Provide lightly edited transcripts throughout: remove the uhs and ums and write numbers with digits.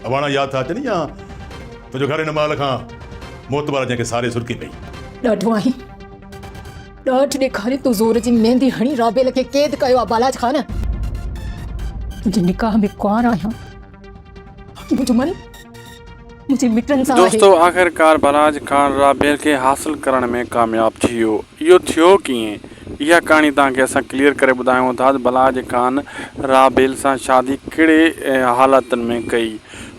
اباڻا ياد ٿا اچن يا تنهنجو گهر هن مهل کان موتبار جنهن کي ساري سرڪي پئي. ڏاڍو آهين. ڏاڍ ڏيکاري تو زور جي ميندي هڻي رابيل کي قيد ڪيو آ بالاچ خان. تنهنجي نڪاح ۾ ڪنوار آهيان. باقي منهنجو من منهنجي مٽن سان آهي. دوستو آخرڪار بلاج خان رابيل کي حاصل ڪرڻ ۾ ڪامياب ٿي ويو. اهو ٿيو ڪيئن؟ اها ڪهاڻي توهان کي اسان ڪليئر ڪري ٻڌايون ٿا ته بلاج خان رابيل سان شادي ڪهڙي حالتن ۾ ڪئي.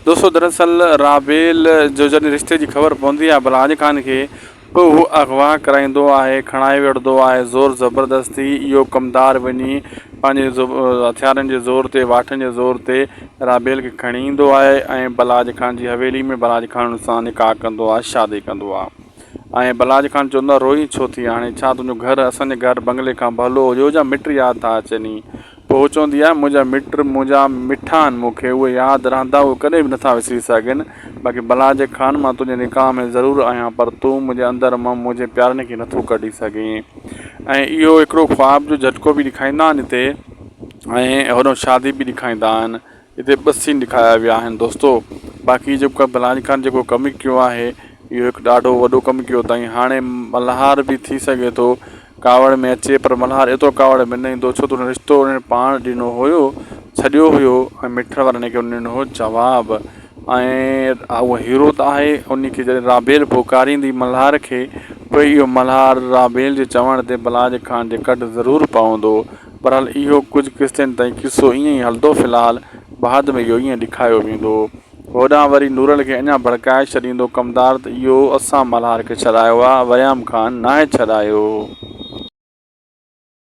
دوستو دراصل رابيل جو جڏهن رشتي جي خبر پوندي آهي بلاج خان کي پوء هو اغوا ڪرائيندو آهي، کڻائي وٺندو آهي، زور زبردستي اهو ڪمدار وڃي پنهنجي هٿيارن جي زور تي، واٺن جي زور تي رابيل کي کڻي ايندو آهي ۽ بلاج خان جي حويلي ۾ بلاج خان سان نڪاح ڪندو آهي، شادي ڪندو آهي ۽ بلاج خان چوندو آهي روئين ڇو ٿي هاڻي ڇا تنهنجو گهر اسان جي گهر بنگلي کان ڀلو هيو جا مٽ ياد ٿا اچني؟ پوء هوء چوندي آهي، منهنجا مٽ منهنجا مٺا آهن، مون کي اهي ياد رهندا، اهي ڪڏهن به نٿا وسري سگهن. باقي بلاجي خان، مان تنهنجي نڪاح ۾ ضرور آهيان، پر تون منهنجي اندر مان منهنجي پيارن کي نٿو ڪڍي سگهين. ۽ اهو هڪڙو خواب جو جهٽڪو به ڏيکاريندا آهن هتي ۽ هوڏانهن شادي به ڏيکاريندا آهن. هتي ٻه سين ڏيکاريا ويا آهن دوستو. باقي جيڪو بلاجي خان جيڪو ڪم ڪيو آهي، اهو هڪ ڏاڍو وڏو ڪم ڪيو اٿائين. هاڻي ملهار به ٿي سگهي ٿو ڪاوڙ ۾ اچي پر ملهار ايترو ڪاوڙ ۾ نه ايندو ڇو ته هن رشتو انهن پاڻ ڏنو هيو ڇڏيو هيو ۽ مٺڻ وارن کي انهن ڏنو هو جواب ۽ اهو هيرو ته آهي ان کي جڏهن رابيل پڪاريندي ملهار کي پوء اهو ملهار رابيل جي چوڻ تي بلاج خان جي ڪڍ ضرور پوندو بهرحال اهو ڪجهه قسطين تائين قصو ائين ئي هلندو في الحال بعد ۾ اهو ائين ڏيکايو ويندو. هوڏانهن وري نورل کي اڃا ڀڙڪائي ڇڏيندو ڪمدار ته اهو اسان ملهار کي ڇڏايو آ، وريام خان ناهي ڇڏايو.